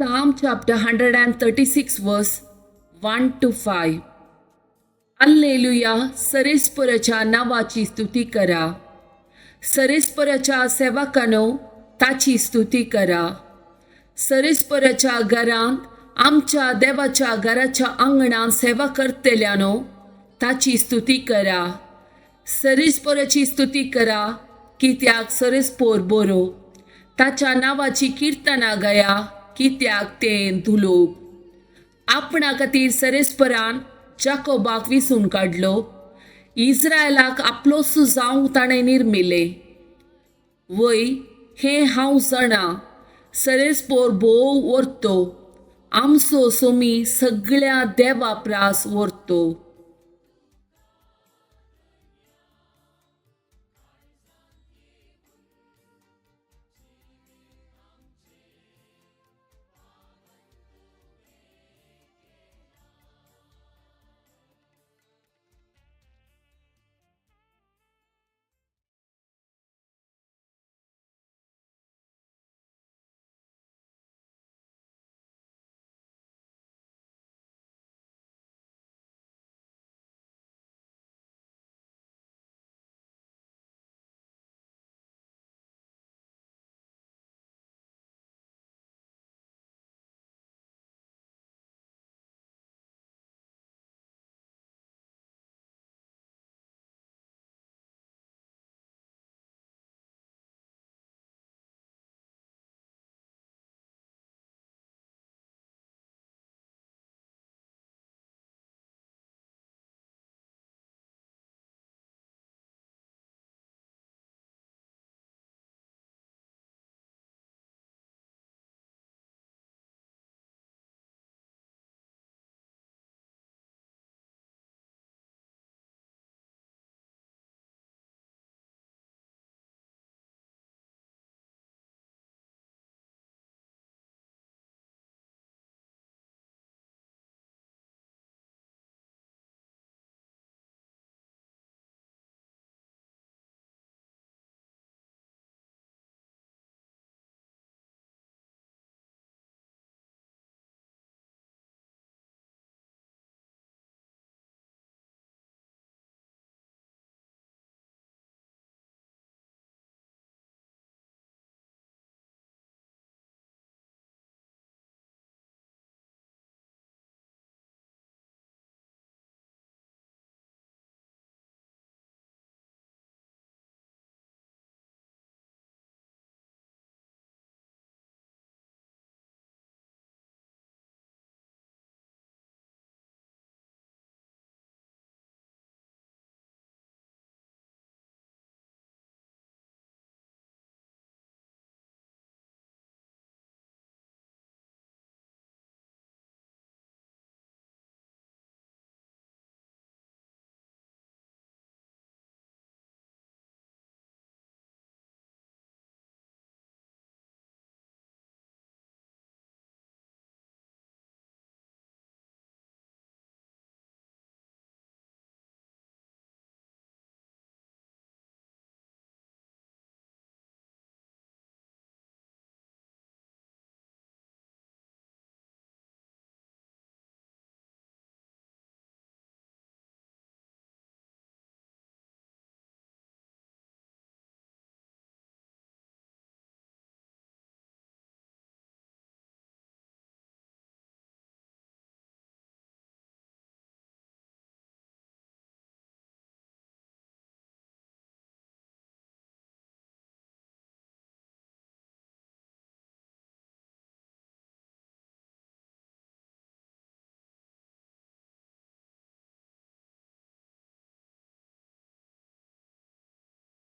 Psalm chapter 136 verse 1 to 5. Alleluia. सरेस्पराच्या नांवाची स्तुती करा. सरेस्पराच्या सेवकानो, ताची स्तुती करा. सरेस्पराच्या घरांत, आमच्या देवाच्या घराच्या आंगणांत सेवा करतल्यानो, ताची स्तुती करा. सरेस्पराची स्तुती करा, कित्याक सरेस्पोर बरो. ताच्या नांवाची किर्तनां गाया, कित्याक तें दुलोब. आपणा खातीर सरेस्परान जाकोबाक विसून काडलो. इस्रायलाक आपलोच जावंक ताणें निर्मिलें. वय, हें हांव जाणा, सरेस्पोर भोव व्हरतो. आमचो सोमी सगळ्या देवा प्रास व्हरतो.